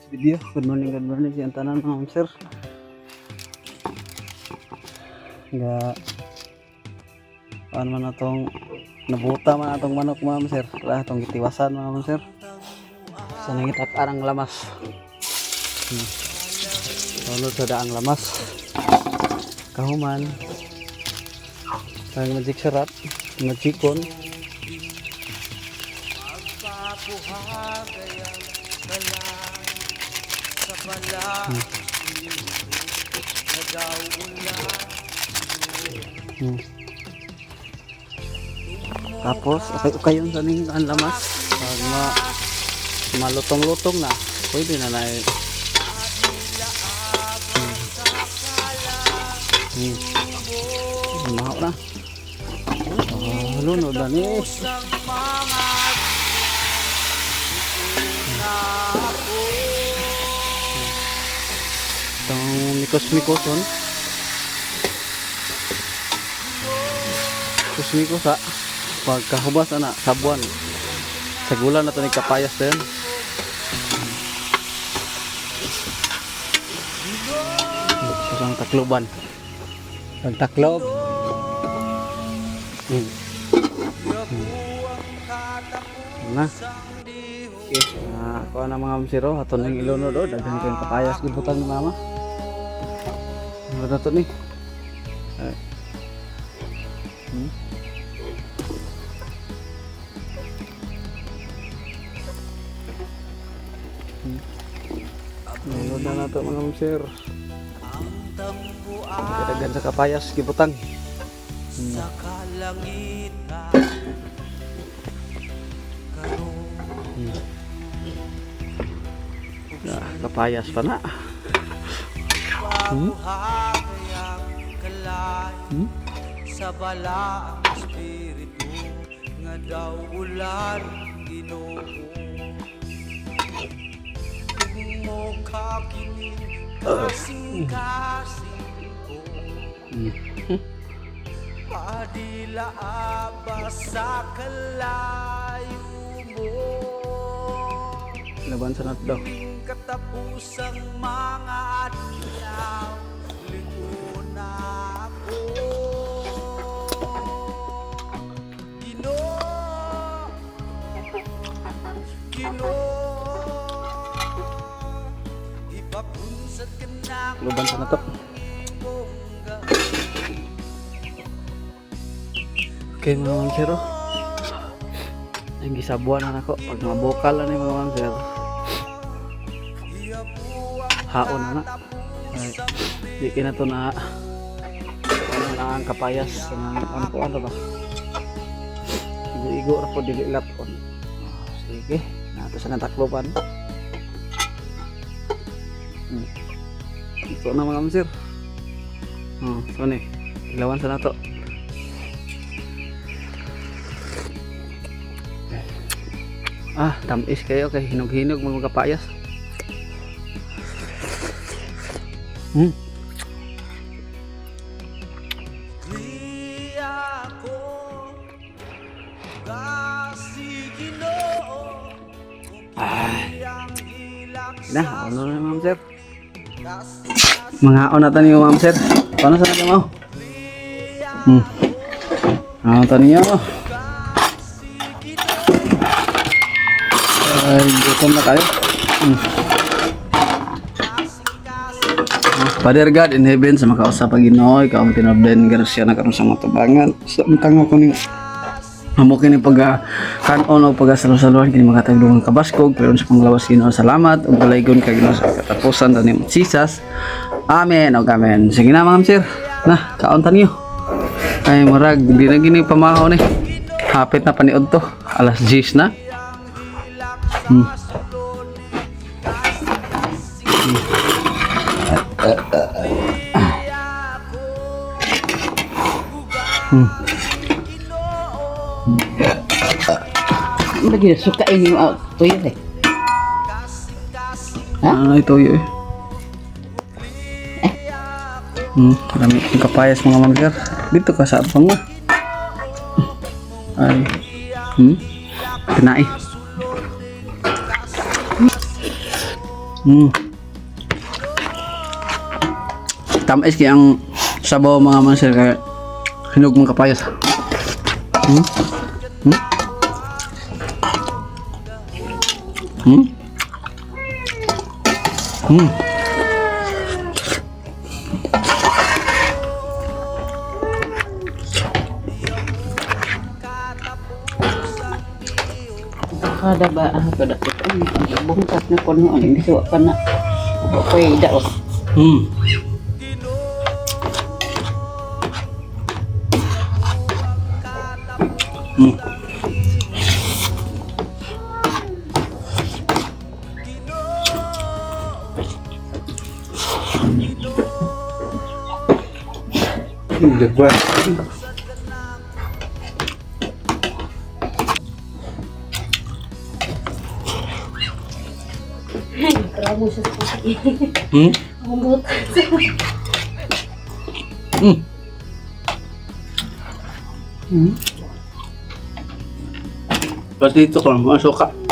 Video. Good morning siyang tanan, mga ma'am, sir. Ga paano man atong nabuta man atong manok, mga ma'am, sir. Wala atong gitiwasan, mga ma'am, sir. Sa nangitat arang lamas. Sunod sa daang lamas. Kahuman. Ang magic sarap, magikon. Tapos, okay, okay yun sa ning ang lamas. Pag malutong-lutong na, pwede na na eh. Mahaw na. Oh, lunod na ni. Itong mikos-mikoson. Mikos-mikos ha. Pagkahubas ana, sabuan. Sa gula na ito ni kapayas din. Susang takloban. Pagtaklob. Na. Okay. Kuha na, mga siro. Ato nang ilunod oh. Daghan kayong kapayas gibutan ni mama. Ano na to ni? Ay. Lunod na nato, mga sir. Daghan sa kapayas gibutang. Sa kalangitan karon. Ah, kapayas pa na. Pabuhagayang kalay sa balaang espiritu nga daw ulan, Ginoo, mo kakining kasing-kasing ko. Padila ba sa kalayo mo? Laban sa nat daw. Tuwing katapusang mga adlaw, lingon na ako. Ginoo, Ginoo, ipapunsad ka na Laban sa nato. imong Okay, mga ma'am sir, oh. Ang gisabuan na nako pag mabokal na ni, mga ma'am sir. Haon na na. Ay, di kina to na ano na ang kapayas ang ano ko ano ba. Igo-igo ra po, dili laton. Oh, sige, nato sa natakloban. Ito na, mga ma'am sir. Oh, so ni. Ilawan sa nato. Ah, tamis kayo kay hinog-hinog mga kapayas. Di ako kasi Ginoo. Ah. Ang hilak Na, ano na, ma'am sir? Mga na tayo, ma'am sir. Paano sa natin mo? Ano to niyo? Ay, gutom na kayo. Father God in heaven, sa makausap ang Ginoo, ikaw ang tinabden grasya na karon sa mga tabangan. Sa untang ako ning amo kini pag kanon o pag salusaluhan kini makatagdungan kabaskog pero sa panglawas, Ginoo, salamat ug dalaygon kay Ginoo sa katapusan ta ni Jesus. Amen ug amen. Sige na, mga sir. Na, kaon ta niyo. Ay, murag di na gini pamahaw ni. Hapit na paniud to. Alas 10 na. Lagi suka ini tuyo eh. Ano ito yun eh? Marami yung kapayas, mga ma'am sir. Dito ka sa abang mo. Ay. Tinai. Tamis kay ang sabaw, mga master, kay hinog mong kapayas. Kada ba ah kada ko ang bungkat na kuno ang hindi wa pa na. Wa ko daos. Dagwa. Kramo siya sa puti. Ang buta. Pati ito ko, mga suka.